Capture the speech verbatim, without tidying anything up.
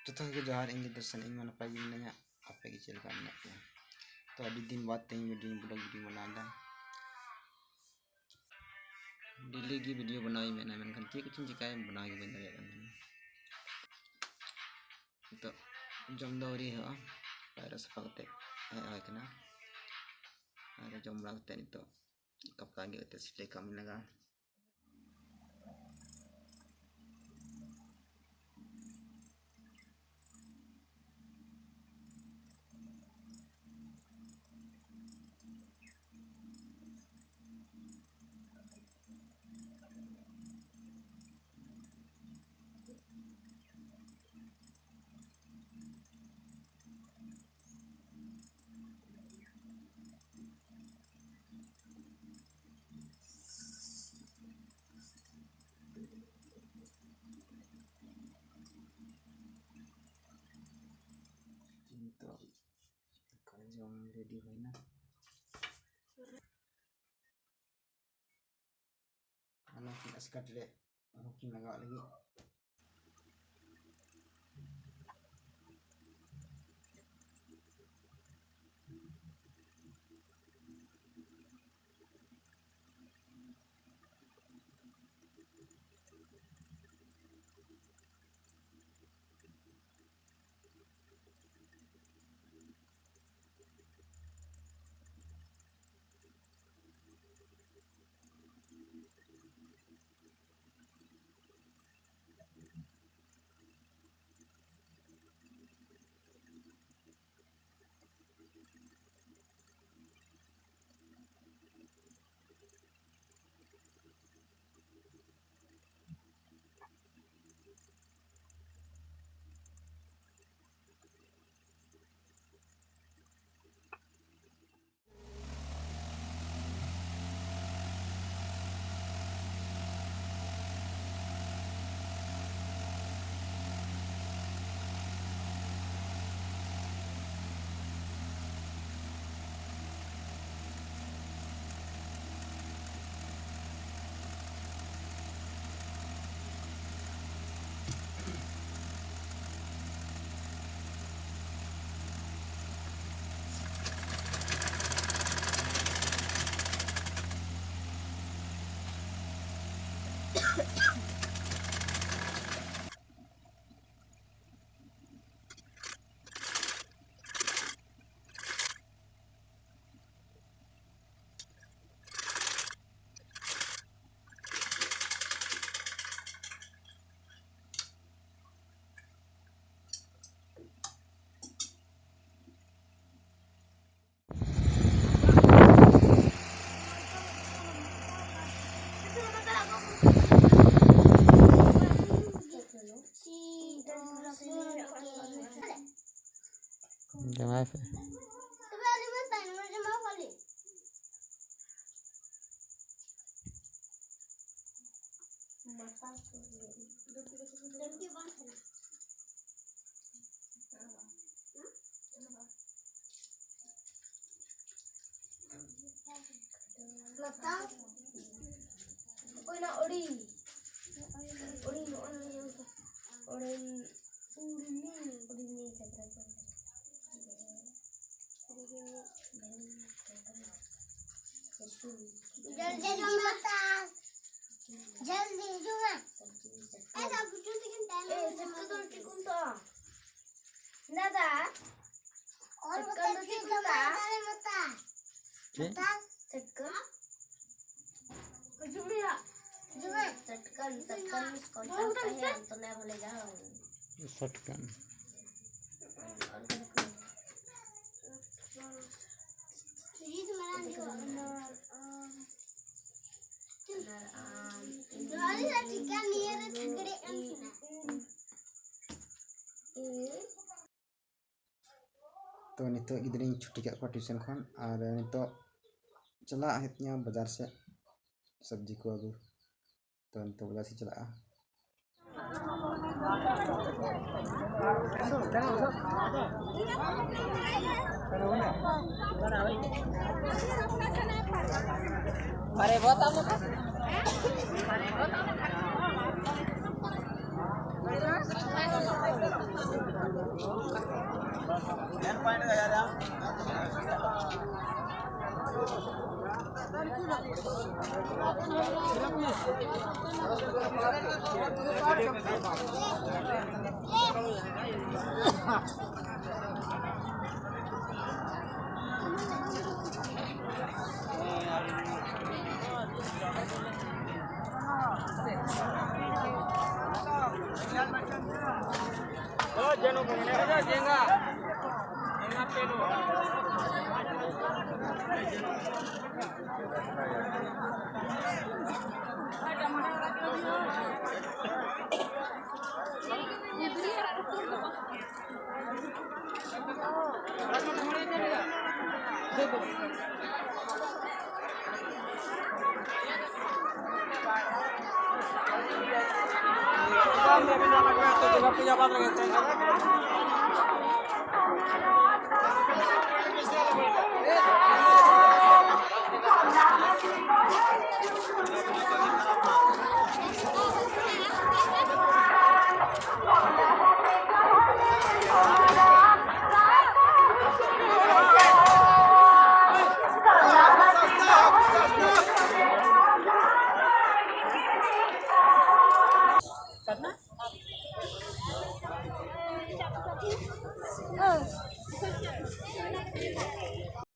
ᱡᱚᱛᱚ ᱠᱚᱜᱮ ᱡᱚᱦᱟᱨ, ᱤᱧ ᱜᱮ ᱫᱚᱨᱥᱚᱱ, ᱤᱧ ᱢᱟ ᱱᱟᱯᱟᱭ ᱜᱮ ᱢᱤᱱᱟᱹᱧᱟ᱾ ᱟᱯᱮ ᱜᱮ ᱪᱮᱫ ᱞᱮᱠᱟ ᱢᱮᱱᱟᱜ ᱯᱮᱭᱟ? ᱛᱚ, ᱟᱹᱰᱤ ᱫᱤᱱ ᱵᱟᱫ ᱛᱮᱦᱮᱧ video, vlog video ᱵᱮᱱᱟᱣ ᱮᱫᱟ᱾ Daily ᱜᱮ video ᱵᱮᱱᱟᱣ ᱤᱧ ᱢᱮᱱᱟ, ᱢᱮᱱᱠᱷᱟᱱ ᱪᱮᱫ ᱠᱚᱪᱚᱧ ᱪᱤᱠᱟᱹᱭᱟ, ᱵᱮᱱᱟᱣ ᱜᱮ ᱵᱟᱹᱧ ᱫᱟᱲᱮᱭᱟᱜ ᱠᱟᱱ ᱛᱟᱦᱮᱱᱟ᱾ ᱱᱤᱛᱚᱜ ᱡᱚᱢ ᱫᱚ ᱟᱹᱣᱨᱤ ᱦᱩᱭᱩᱜᱼᱟ, ᱯᱟᱭᱨᱟ ᱥᱟᱯᱷᱟ ᱠᱟᱛᱮ ᱦᱮᱡ ᱦᱩᱭ ᱠᱟᱱᱟ᱾ ᱟᱨ ᱡᱚᱢ ᱵᱟᱲᱟ ᱠᱟᱛᱮ ᱱᱤᱛᱚᱜ ᱠᱟᱯᱲᱟ ᱜᱮᱫ ᱠᱟᱛᱮ ᱥᱤᱞᱟᱹᱭ ᱠᱟᱹᱢᱤ ᱞᱟᱜᱟᱜᱼᱟ᱾ ᱱᱤᱛᱚᱜ ᱫᱟᱠᱟ ᱡᱚᱢ ready ᱦᱩᱭᱱᱟ᱾ ᱚᱱᱟ ᱠᱤᱱ ᱟᱥᱠᱟᱴ ᱨᱮ ᱦᱩᱠᱤᱱ ᱞᱟᱜᱟᱣ ᱞᱟᱹᱜᱤᱫ᱾ ᱛᱚᱵᱮ ᱟᱹᱞᱤᱧ ᱢᱟ ᱛᱟᱭᱱᱚᱢ ᱨᱮ ᱡᱚᱢᱟ ᱠᱚᱣᱟᱞᱤᱧ᱾ ᱞᱟᱛᱟ᱾ ᱚᱠᱚᱭ ᱱᱟ ᱚᱲᱤ? ᱚᱲᱤ, ᱚᱲᱤ, ᱚᱲᱤ, ᱚᱲᱤ, ᱚᱲᱤ᱾ ᱡᱚᱞᱫᱤ ᱦᱤᱡᱩᱜ ᱢᱮ᱾ ᱡᱚᱞᱫᱤ ᱦᱤᱡᱩᱜ ᱢᱮ᱾ ᱮ, ᱫᱟ, ᱵᱩᱡᱷᱟᱹᱣ ᱛᱮᱜᱮᱢ ᱛᱟᱭᱱᱚᱢ ᱮ, ᱪᱟᱵᱟᱜ ᱥᱤᱛᱩᱝ ᱫᱚ ᱠᱟᱱᱟ᱾ ᱪᱮᱫ ᱠᱚ ᱢᱮᱛᱟᱜᱼᱟ? ᱫᱟᱫᱟ᱾ ᱚᱞ ᱥᱮᱴᱠᱟ ᱠᱟᱛᱮ ᱫᱚ ᱪᱮᱫ ᱠᱚ ᱪᱮᱫ? ᱢᱮᱛᱟᱜᱼᱟ, ᱢᱮᱛᱟ᱾ ᱥᱮᱴᱠᱟ? ᱦᱤᱡᱩᱜ ᱢᱮ ᱭᱟ᱾ ᱦᱤᱡᱩᱜ ᱢᱮ᱾ ᱥᱮᱴᱠᱟ, ᱥᱮᱴᱠᱟ ᱢᱤᱥ ᱠᱚᱱᱴᱟᱠᱴ ᱛᱟᱦᱮᱸ, ᱟᱢ ᱛᱚ ᱱᱮ ᱵᱷᱟᱞᱮ ᱡᱟᱦᱟᱸ᱾ ᱥᱮᱴᱠᱟ᱾ ᱱᱚᱣᱟ ᱨᱮ ᱴᱷᱤᱠᱟᱹ ᱱᱤᱭᱟᱹ ᱨᱮ ᱡᱷᱟᱜᱽᱲᱟᱜ ᱠᱟᱱ ᱛᱟᱦᱮᱱᱟ᱾ ᱛᱚ, ᱱᱤᱛᱚᱜ ᱜᱤᱫᱽᱨᱟᱹᱧ ᱪᱷᱩᱴᱤ ᱠᱟᱜ ᱠᱚᱣᱟ ᱴᱤᱭᱩᱥᱚᱱ ᱠᱷᱚᱱ, ᱟᱨ ᱱᱤᱛᱚᱜ ᱪᱟᱞᱟᱜ ᱦᱩᱭᱩᱜ ᱛᱤᱧᱟᱹ ᱵᱟᱡᱟᱨ ᱥᱮᱫ ᱥᱚᱵᱽᱡᱤ ᱠᱚ ᱟᱹᱜᱩ᱾ ᱛᱚ, ᱱᱤᱛᱚᱜ ᱵᱟᱡᱟᱨ ᱥᱮᱫ ᱪᱟᱞᱟᱜᱼᱟ᱾ ᱢᱟᱨᱮ ᱵᱚᱛ ᱟᱢ ᱞᱮᱠᱟ᱾ ᱫᱩᱨᱜᱟ ᱯᱩᱡᱟ ᱵᱟᱫ ᱨᱮᱜᱮ ᱥᱮ?